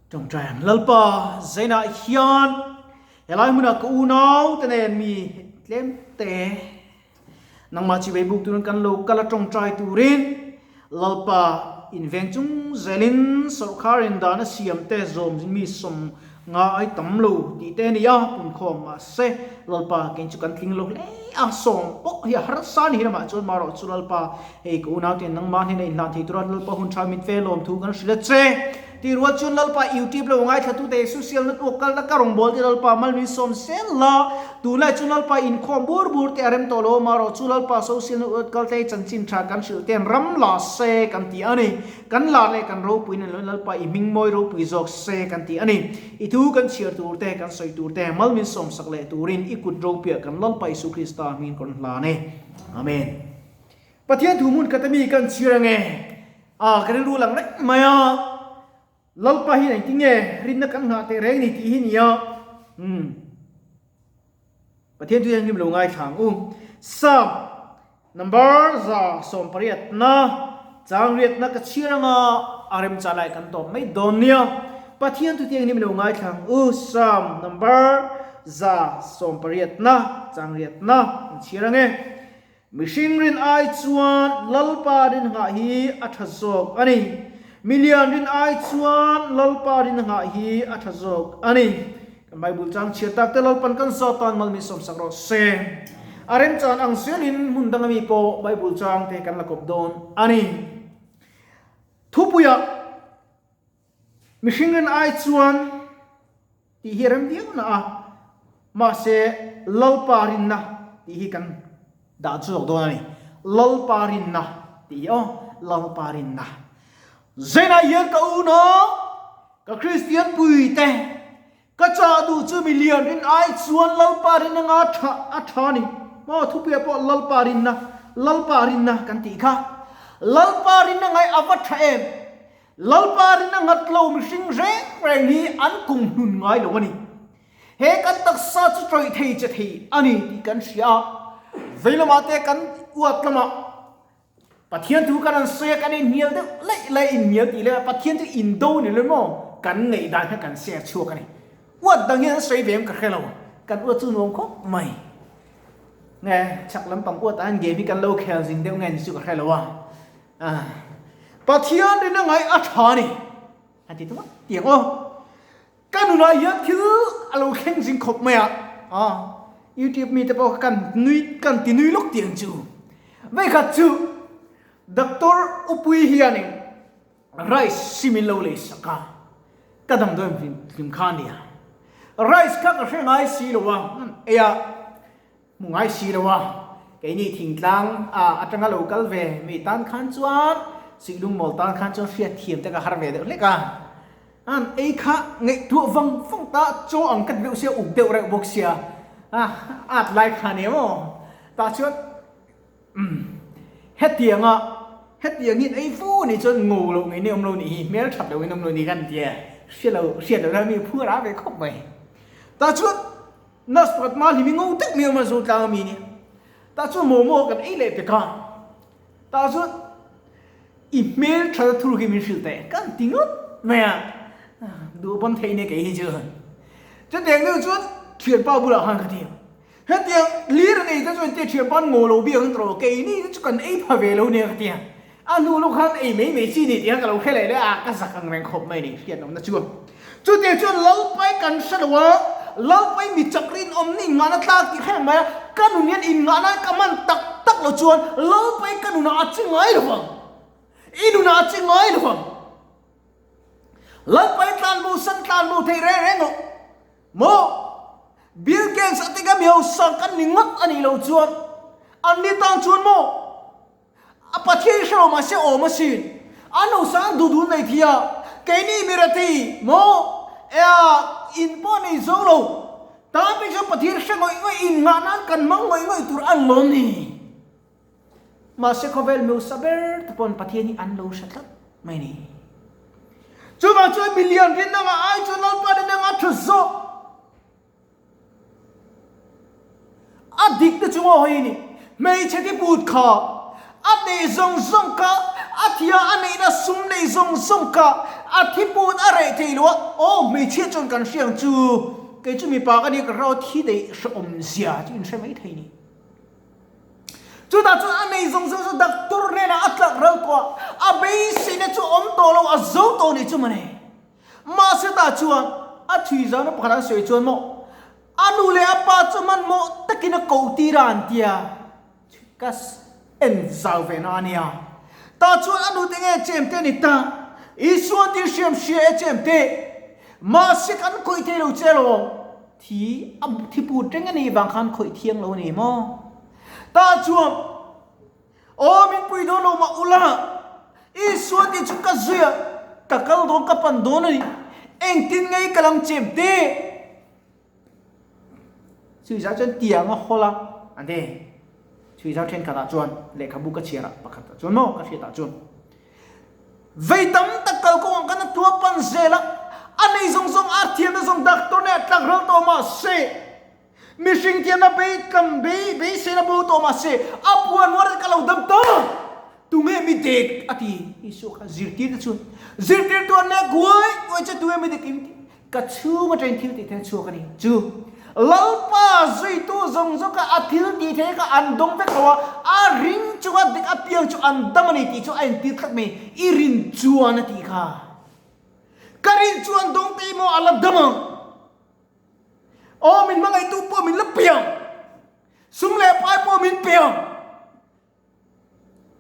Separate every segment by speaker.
Speaker 1: Tawngtai ang. Lalpa, Zainah hian helai hmunah ka unau te nen mi tlem te nangmah chi vei buk turin kan lo kal a tawngtai turin Lalpa inveng chung zelin sawrkharin dana siam te zawm mi 50 ai tam lo tih te a ni a, punkhawm mahse Lalpa kei chu kan tling lo hle a, 10 pawh hi a harsa ni hi lamah chuan marawh chu Lalpa hei ka unau ten nangmah hnena inhlan thei tura Lalpa hun tha min fe lawm thu kan hrilh a che. Tih rual chuan Lalpa YouTube lo ngaithla tute social network kalna ka rawn bawl te Lalpa mal min sawm sel la, tunlai chu Lalpa inkhawm bur bur te a rem tawh lo marawh chu Lalpa social network kal te hi chanchin tha kan hrilh ten ram la se kan ti a ni. Kan lar leh kan ropui nen loin Lalpa i hming mawi ropui zawk se kan ti a ni. I thu kan chhiar tur te, kan sawi tur te mal min sawm sak leh turin i kut ropuiah kan Lalpa Isu Krista hmingin ka rawn hlan e. Amen. Pathian thu hmun khat a mi kan chhiar ange? A, ka rilru lang reng mai a, Lalpa hian engtin nge rinna kan nghah teh reng ni tih hi nia. Umm. Pathian thu hian hlim lo ngaithla ang u. Psalm number 180 na chang riatna ka chhiar anga a remcha lai kan tawp mai dawn nia. Pathian thu thianghlim lo ngaithla ang u. Psalm number 180 na chang riatna kan chhiar ange. Mihring rin ai chuan Lalpa rin nghah hi a tha zawk a ni. Milian rin ai chuan Lalpa rin nghah hi a tha zawk a ni. Kan Bible chang chhiar tak te Lalpan kan zawt tan mal min sawmsak rawh se. A remchan ang zelin hmun danga mi pawh Bible chang te kan la kawp dawn a ni. Thupuiah mihring rin ai chuan tih hi a rem viau na a, mahse Lalpa rinna tih hi kan dah chhuak dawn a ni. Lalpa rinna tih hi aw, Lalpa rinna. Zainah hian ka unau, ka Kristian puite, ka chah duh chu mi lian rin ai chuan Lalpa rinna nga tha a tha a ni. Maw thupuiah pawh Lalpa rinna, Lalpa rinna kan tih kha. Lalpa rinna ngai a va tha em? Lalpa rin a nghat lo mihring reng reng hi an kum hnun ngai lo a ni. He kan taksa chu tawih thei che thei a ni tih kan hria a, vei lamah te kan uat lamah Pathian thu kan han sawi a, kan inhnial deuh laih laih inhnial tih leh Pathian chu indo ni lo maw kan ngaihdan kha kan share chhuak a ni. Uat dang hian an sawi ve em ka hre lo, kan uat chu nuam khawp mai. Nge chak lampang uat ah hian game hi kan lo khel zing deuh nge ni chu ka hre lo a. Pathian rin a ngaih a tha ni a ti tawh tiang aw. Ka nunah hian thil a lo thleng zing khawp mai a, YouTube mite pawh kan nui kan ti nui lawk tiang chu. Vekhat chu Doctor Upui hianin rice sim in lo lei sak a, ka damdawi hlim kha a nia. Rice kha ka hre ngai si lo a, ei a. Hmu ngai si lo a, keini thingtlang a atanga lo kal ve mi tan khan chuan Sihlung mawl tan khan chuan hriat thiam te ka har ve deuh hlek a. An ei kha ngaihtuah vang vang ta chaw ang ka ti deuh sia uk deuh reuh bawk sia a at lai kha nia maw tah chuan umm hetianga hetiang hi ei fu ni chuan ngo loh ngei ni awm lo nih hi hmel that loh in awm lo nih khan tia hria lo hriat loh na mi phuar a ve khawp mai tah chuan Nurse pakhat hma hlimi ngo deuh mai a awm a, Zotlang a mi nia. Tah chuan momo kan ei leh pek a, tah chuan i hmel that a thur khi min hrilh teh kan ti ngawt mai a, duh pawn theih nia kei hi chu. Chutiang deuh chuan thianpa bulah khan ka ti a, hetiang hlir an ei te chuan tia thianpa an ngo lo biak an tawh lo, keini te chu kan ei pha ve lo nia ka ti a, a hnu lawk khan ei mai mai chi ni tih kha ka lo hre leh leh a, ka zak ang reng khawp mai ni hriatlohna chu. Chutiang chuan Lalpai kan hre lo a, Lalpai mi chak rinawm ni innghahna tlak tih hreng mai a, ka nun hian innghahna ka man tak tak lo chuan Lalpai ka nunah a chi ngai lo vang. I nunah a chi ngai lo vang. Lalpai tlanbo san tlanbo thei reng reng lo maw? Bill Gates a tika mi hausa kan ni ngawt a nih loh chuan an ni tan chuan maw? A Pathian hre lo mahse awm asin. An lo sang duh duh nei thei a, keini mi rethei maw ea in pawh nei zo lo. Tan pek chuan Pathian hre ngawih ngawih in nghah nan kan hmang ngawih ngawih tur an lawm ni. Mahse khawvel hmeusa ber te pawn Pathian hi an lo hre tlat mai ni. Chuvang chuan milian rinna ai chuan Lalpa rinna a tha zawk. A dik te chu maw hei ni, hmeichhe ti put kha a neih zawng zawng kha, a thia a neihna sum neih zawng zawng kha, A thi put a reh thei lo a, aw hmeichhia chuan kan hria ang chu, kei chu mipa ka nia ka hria aw thi daih hrehawm zia chu in hre mai thei ni. Chutah chuan a nei zawng zawng chu doctor hnenah a tlak ral tawh a, a beiseina chu awm tawh lo, a zo tawh ni chu mawle. Mahse tah chuan a thui zana pakhat an sawi chuan maw a nu leh a pa chu hmanhmawh takin a koh tir a an tia. Ka en zau ve na a nia. Tah chuan a nute nge chem te ni ta? Isua tih hriam hria e chem te. Mahse kan khawih thei lo che lo. Thi a thi put reng a nih vang khan khawih thiang lo a ni maw? Tah chuan Aw min pui dawn lo mah ula, Isua tih chu ka zui a, ka kal dawn ka pan dawn a ni. Engtin nge i kal ang chem te? Chhuizau chuan tiang a hawl a, an ti. Chhuizau thenkhatah chuan lehkhabu ka chhiarah pakhatah chuan maw ka hriatah chuan vei tam tak kalkawngah khan a tua pan zel a, a nei zawng zawng a thiamna zawng doctor nen a tlak ral tawh mahse mihring thiamna bei tlâm bei beiseina bo tawh mahse a puan muar te ka lo dam ta tunge mi dek a ti Isua kha zirtirte chuan zirtirtu an nek huai huai che tunge mi dek in ti Ka chhung atangin thil tih theih a chhuak a ni. Chu Lalpa zuitu zawng zawng kha a thil tih theih kha an dawng vek lo a, a ring chunga dik apiang chu an dam a ni tih chu a intir tlat mai. I rin chuan a tih kha. Ka rin chuan dawng te emaw a la dam ang. Aw min hmangaihtu pawh min la pe ang. Sum leh pai pawh min pe ang.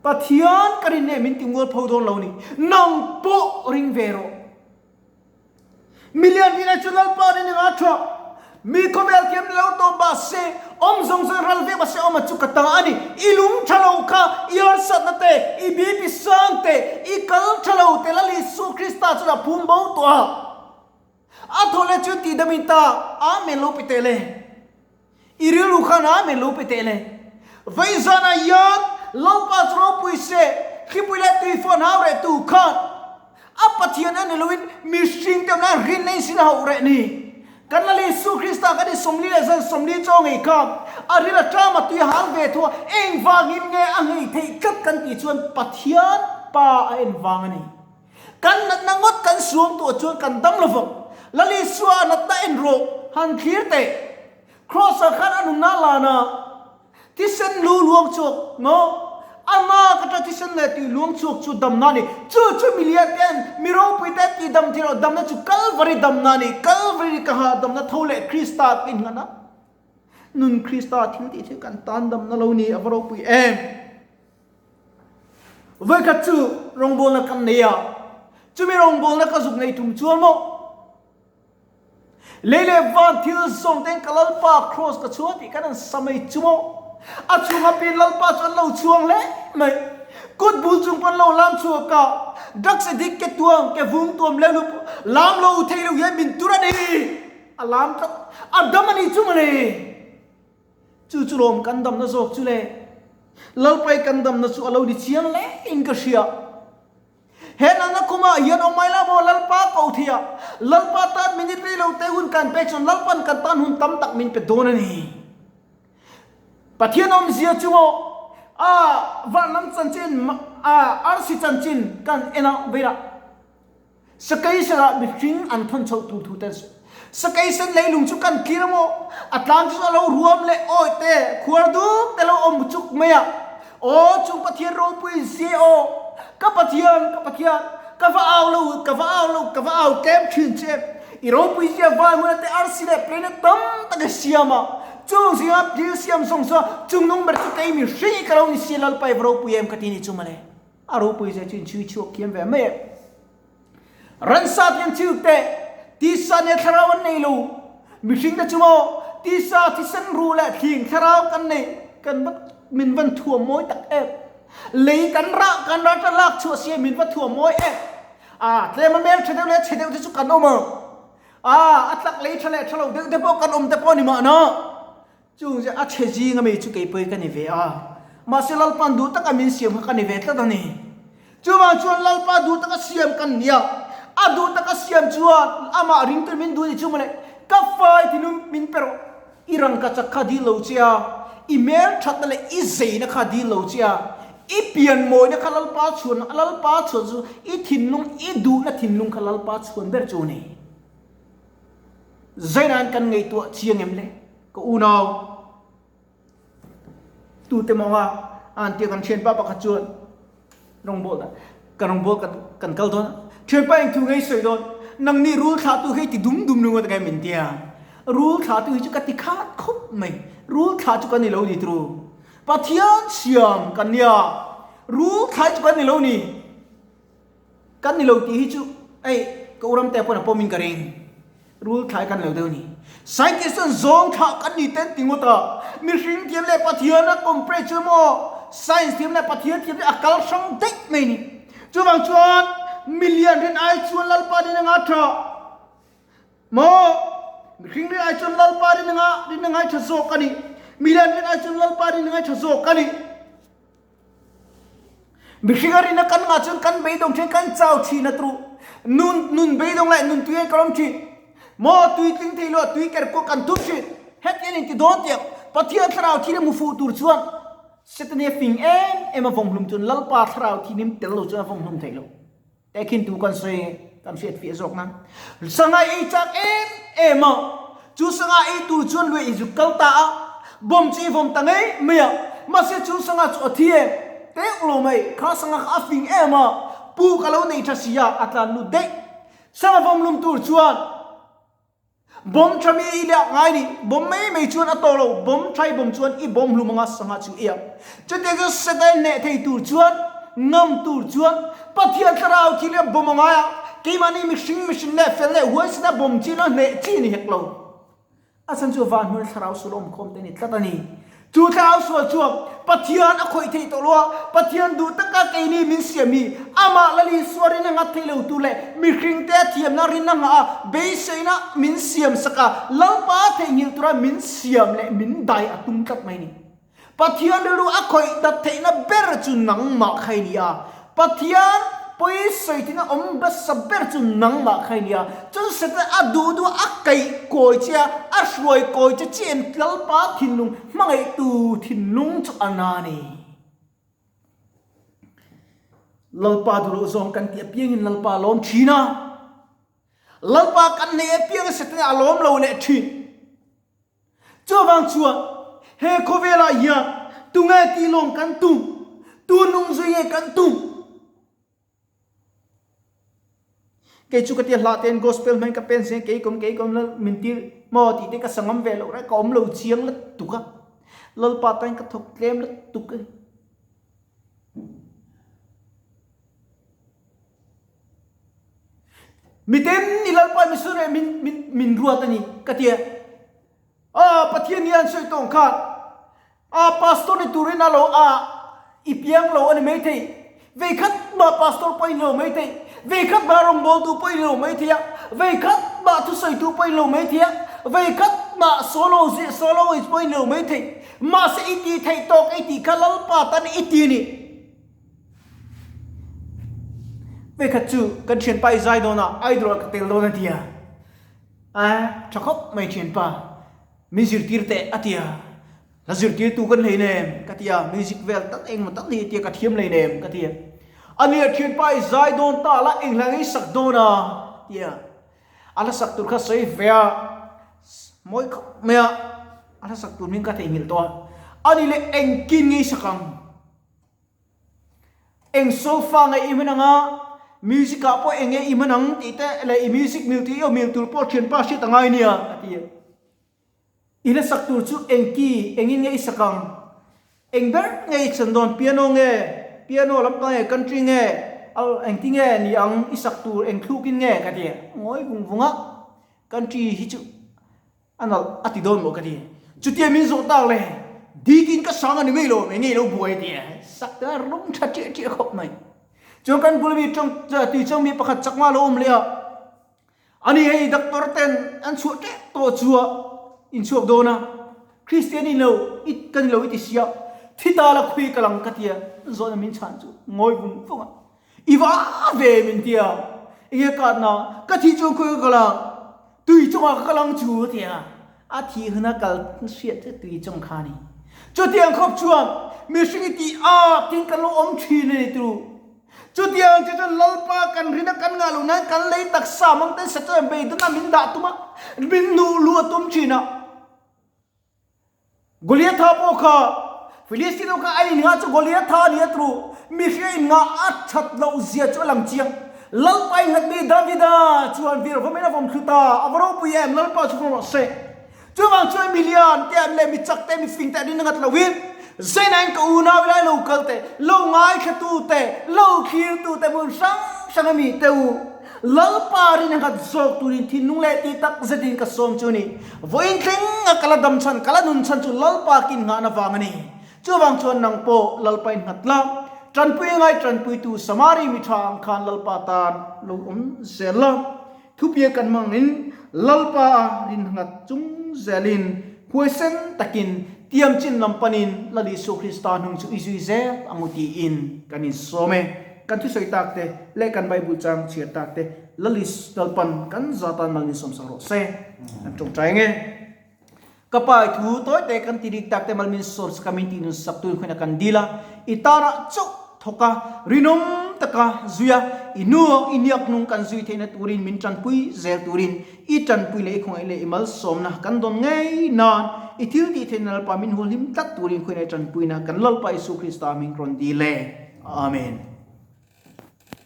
Speaker 1: Pathian ka rin nge min ti ngual pho dawn lo ni. Nang pawh ring ve rawh. Milian vina chu Lalpa rin eng a tha. Mi khawvel thiam ni lo tawh mahse, awm zawng zawng ral vek mahse awm a chu ka ta a ni. I lung tha lo kha, i harsatna te, i BP sang te, i kal tha lo te Lal Isu Krista chuan a phum bo tawh a. A thaw leh chu tihdam in ta, Amen lo pe teh le. I rilru khan Amen lo pe teh le. Vei zanah hian Lalpa chu ropui se, thlipui leh tuifawn hau reh tu khan a Pathian a ni loin mihring te awmna rinna in sin a hauh reh ni. Kan Lal Isu Krista kan in 40 leh zan 40 chaw ngei kha a ril a ṭam a tui a hal ve thu a, engvangin nge a nghei theih tlat kan tih chuan Pathian Pa a en vang a ni. Kan natna ngawt kan suam tuah chuan kan dam lo vang. Lal Isua a natna en rawh, han thlir teh. Kraws-ah khan a nunna lan a, thisen lu luang chhuak maw? A nak atanga thisen leh tui luang chhuak chu damna a ni. Chu chu mi lian ten, mi ropui te tih dam thei lo, damna chu Kalvari damna a ni. Kalvari ka hahdamna tho leh Krista ka innghan a. Nun Krista thil tih chu kan tan damna lo ni, a va ropui em! Vawikhat chu rawngbawlna kan nei a, chumi rawngbawlna ka zuk nei tum chuan maw lei leh van thil zawng ten ka Lalpa kraws ka chhuah tih kan han sa mai chu maw a chhunga pin Lalpa chu an lo chhuang hle mai. Kut bul chung pawn lo lam chhuak a, drugs addict ke tuang ke vung tuam leh lup lam lo thei lo hian min tur a ni. A lam tlat a dam a ni chu mawle. Chu chu lawm kan damna zawk chu le. Lalpai kan damna chu a lo ni chiang hle in ka hria. He nalna kumah hian awm mai la maw Lalpa ko thei a, Lalpa tan minute rei lo te hun kan pek chuan Lalpan kan tan hun tam tak min pe dawn a ni. Pathian awmzia chu maw a vanlam chanchin a arsi chanchin kan en a veirah. Sakei serah mihring an thawn chhoh tur thu ten sakei sen leilung chu kan tlir amaw? A tlang chu a lo ruam leh awi te, khuar duk te lo awm chuk mai a. Aw chung Pathian ropui zia aw! Ka Pathian, ka Pathian, ka va au lo, ka va au lo, ka va au tlem thin che. I ropui zia vai hmuna te arsi leh planet tam tak i siam a. Chung zinga thil siam zawng zawng a chungnung ber chu kei mihring i ka lo ni si Lalpa i va ropui em ka ti ni chu mawle. A ropui zia chu inchhui chhuak thiam ve mai e. Ransa te an chil te, tisa nia thlarau an nei lo. Mihring te chu maw, tisa thisen ru leh thling thlarau kan nei, kan va min van thuam mawi tak em. Lei kan rah kan rah ta lak chhuah sia min va thuam mawi em. A tlem a mel tha deuh leh chhe deuh te chu kan awm ang. A a tlak lei tha leh tha lo deuh te pawh kan awm te pawh a ni mahna. Chung zia a chhe zing ami chu kei pawh hi ka ni ve a, mahse Lalpa'n duh taka min siam kha ka ni ve tlat a ni. Chuvang chuan Lalpa duh taka siam kan ni a, a duh taka siam chuan amah ringtu min duh ni chu mawle, ka fai thinlung min pe rawh, i rangkachak kha dil lo che a, i hmelthatna leh i zeina kha dil lo che a, I pian mawina kha Lalpa chhuan, Lalpa chhuan chu i thinlung, i duhna thinlung kha Lalpa chhuan ber chu a ni. Zainain kan ngaihtuah chiang em le? Ka unau tute mawnga an tia kan thianpa pakhat chuan rawngbawl dan kan rawngbawl kan kan kal dawn a, thianpa eng thu ngei sawi dawn nangni rul thlahtu hi ti dum dum ringawt ngai min tia rul thlahtu hi chu ka ti khat khawp mai rul thlah chu kan ni lo ni turu Pathian siam kan nia rul thlai chu kan ni lo ni. Kan ni lo tih hi chu hei ka u ramte pawn a pawmin ka ring. Rul thlai kan lo deuh ni. Scientist chuan zawng thlah kan ni ten ti ngawt a, mihring thiam leh Pathian a compare chu emaw science thiam leh Pathian thiam chu a kal hrang daih mai ni. Chuvang chuan milian rin ai chuan Lalpa rin anga tha maw? Mihring rin ai chuan Lalpa rin anga rin angai tha zawk a ni. Milian rin ai chuan Lalpa rin angai tha zawk a ni. Mihring a rina kan ngah chuan kan beidawng thin, kan chau thin a tru. Nun nun beidawng leh nun tui an ka rawm thin. Maw tui tling thei lo a tui ker kuak kan thup thin. Heti an inti dawn tiang Pathian thlarau thil a hmu fuh tur chuan Setani a fing em em a vawng hlum chuan Lalpa thlarau thil him tel lo chuan a vawng hlum thei lo. Tehkhin tu kan sawi kan hriat fiah zawk nan. Sangha ei chak em em a, chu sangha ei tur chuan lui i zuk kal ta a, bomb chu i vawm ta ngei mai a, mahse chu sangha chu a thi em teuh lo mai, kha sangha kha a fing em a, puk a lo nei tha si a, a tlan lut daih. Sangha vawm lum tur chuan Bawm tha mi i liak ngai ni, bawm mai mai chuan a tawh lo, bawm thai bawm chuan i bawm hlum anga sangha chu i ang. Chutiang chu Satan hneh thei tur chuan, ngam tur chuan, Pathian thlarau thil hi a bawm a ngai a, keimahni mihring mihring leh fel leh huaisena bawm chi lo hneh chi ni hek lo. A chhan chu van hmun thlarau sual awmkhawm te ni tlat a ni. Chu thlarau sual chuan Pathian a khawih theih tawh lo a, Pathian duh taka keini min siam hi amah Lal Isua rin a nghat thei lo tu leh mihringte a thiamna rin a nghah a, beiseina min siam sak a, Lalpa a theihnghilh tura min siam leh min dai a tum tlat mai a ni. Pathian rilru a khawih dat theihna ber chu nangmah kha i ni a, Pathian pawi sawi tina awm basa ber chu nangmah kha i nia. Chuan Satan a duh duh a kaih kawi che a, a hruai kawi che chian Lalpa thinlung hmangaihtu thinlung chu a na a ni. Lalpa duh loh zawng kan tih apiangin Lalpa a lawm thin a. Lalpa kan neih apiang Satan a lawm lo leh thin. Chuvang chuan he khawvelah hian tunge tih lawm kan tum, tu nung zui nge kan tum? Kei chu ka tia hlah tein gospel hmang ka pen se kei kom kei kom lal min tir maw tih te ka sangam ve loh reng ka awm lo chiang lutuk a, Lalpa tan ka thawk tlem lutuk a ni. Miten i Lalpa missionary min min min ruat a ni ka ti a. A Pathian hian sawi tawng khan a pastor ni turin a lo a i piang lo a ni maithei. Veikhat mah pastor pawh i ni lo maithei. Veikhat mah rawngbawltu pawh i ni lo maithei a. Veikhat mah thusawitu pawh i ni lo maithei a. Veikhat mah solo soloist pawh i ni lo maithei. Mahse i tih theih tawk i tih kha Lalpa tan i ti a ni. Vekhat chu kan thianpa i zai dawn a, idol ah ka tel dawn a ti a. A tha khawp mai thianpa, min zirtir teh a ti a. La zirtirtu kan hlei nem ka ti a, music vel tak engemaw tak hi a ti a, ka thiam hlei nem ka ti a. A nia thianpa i zai dawn ta la enghlai ngei sak dawn a ti a. A la sak tur kha sawi ve a, mawi khawp mai a, a la sak tur hming ka theihnghilh tawh a. A ni leh engkin ngei sak ang. Eng solfa nge i hman anga, music ah pawh eng nge i hman ang tih te leh i music mil tih i aw mil tur pawh thianpa hriat a ngai nia a ti a. I hla sak tur chu eng ki, engin nge i sak ang? Eng ber nge i chan dawn? Piano nge, piano lampang nge, country nge, al engti nge ni ang i sak tur eng thlukin nge ka ti a. Ngawi vung vung a, country hi chu A nalh a ti dawn maw ka ti. Chutia min zawh tak le dikin ka sang a ni mai lo, enge i lo buai a ti a. Sak te a rum tha chiah chiah khawp mai. Chuan kan bula mi tawng tui chang mi pakhat chakma lo awm leh a, ani hei doctor ten an chhuah tep tawh chu a inchhuak dawn a, Kristian in lo i kan lo i ti sia, thi ta la khui ka lang ka ti a, zawhna min chhan chu ngawi vung vung a. I va ve min ti a, enge ka na, ka thi chuan khawi ka kal a, tui chungah ka kal ang chu a ti a, a thi huna kal hriat chu tui chung kha a ni. Chutiang khawp chuan mihring i tih âk in kan lo awm ṭhin a ni turu. Chutiang chu chuan Lalpa kan rin a kan ngah loh nan kan lei taksa mang ten Satan beidawn a min dah tum a, min hnuh luh a tum ṭhin a. Goliatha pawh kha Philistine ho kha a inngah chu Goliatha a ni a turu. Mihring a inngah a ṭhat loh zia chu a lang chiang. Lalpa innghat mi Davida chuan vir vawmin a vawm thlu ta, a va ropui em, Lalpa chu vawm rawh se. Chuvang chuan mi lian te an leh mi chak te, mi fing te an inanghat loin Zainain ka unau lai lo kal te, lo ngaithlatu te, lo thlirtu te hmun hrang hrang a mi te u, Lalpa rin anghat zawk turin thinlung leh ti tak zetin ka sawm chu a ni. Vawiin thleng a ka la dam chhan, ka la nun chhan chu Lalpa kin nghahna vang a ni. Chuvang chuan nang pawh Lalpa in nghat la, tanpui ngai tanpuitu Samari mi tha ang khan Lalpa tan lo awm zel la. Thupia kan hmangin Lalpa a rinnghat chung zelin huaisen takin tiam chin lam panin Lal Isua Krista hnung chu i zui zel ang u tiin kan insawm e. Kan thusawi tak te leh kan Bible chang chhiar tak te Lal Is Lalpan kan zatan mal min sawmsak rawh se. Kan tawngtai ang e. Ka pa i thu tawi te kan ti rik tak te mal min sawm sak a min tih nun sak tuin khuaina kan dil a, i tarah chauh thawk a, rinawm taka zui a, i hnuah i hniak hnung kan zui theihna turin min tanpui zel turin i tanpui leh i khawngaih leh i malsawmna kan dawn ngei nan i thil tih theihna Lalpa min hualhim tlat turin khuaina i tanpuina kan Lalpa Isu Krista hming rawn dil e. Amen.